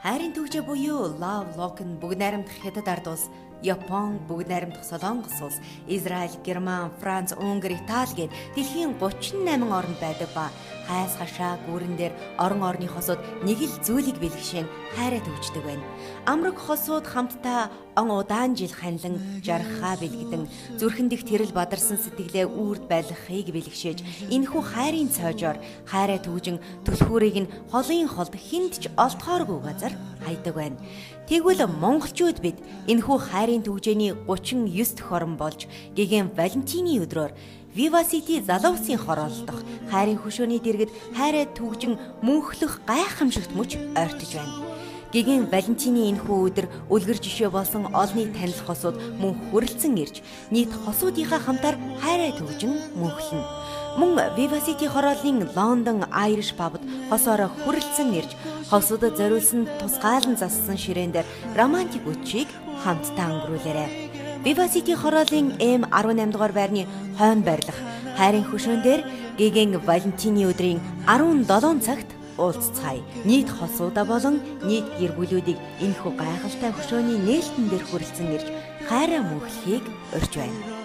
Хайрын түгжээ буюу Love Lock нь бүгд найрамдах Хятад ард улс, Япон, бүгд найрамдах Солонгос улс, Израиль, Герман, Франц, Унгар, Итали гээд дэлхийн 38 оронд байдаг ба хайс хашаа гүрэн дээр орон орны хосууд нэг л зүйлийг бэлгшээн хайраа түгждэг байна. Амраг хосууд хамтдаа он удаан жил ханилан жаргахаа бэлгэдэн зүрхэн дэх тэрэл бадарсан сэтгэлээ үрд байлгахыг бэлгшээж энэхүү хайрын цоожоор хайраа түгжин түлхүүрийг нь холын холд хүнд ч олдохооргүй газар хайдаг байна. Тэгвэл монголчууд бид энэхүү хайрын түгжээний 39 дэх орон болж гэгээн Валентины өдрөөр Viva City залуусын хорооллох хайрын хөшөөний дэргэд хайраа түгжин мөнхлөх гайхамшигт мөч ойртож байна. Гэгээн Валентины энэхүү өдөр үлгэр жишээ болсон олонний танил хосууд мөн хүрэлцэн ирж нийт хосуудынхаа хамтаар хайраа түгжин мөнхлөнө. Мөн Viva City хорооллын London Irish Pub-д хосоороо хүрэлцэн ирж хосуудад зориулсан тусгаалan зассан ширээн дээр романтик үдшийг хамтдаа өнгөрүүлээрэй. Viva City хорооллын M18 дугаар байрны хойно байрлах хайрын хөшөөн дээр гэгээн Валентины өдрийн 17 цагт уулзцгаая. Нийт хосуудаа болон нийт гэр бүлүүдийг энэхүү гайхалтай хөшөөний нээлтэн дээр хүрэлцэн ирж хайраа мөнхлөхийг урьж байна.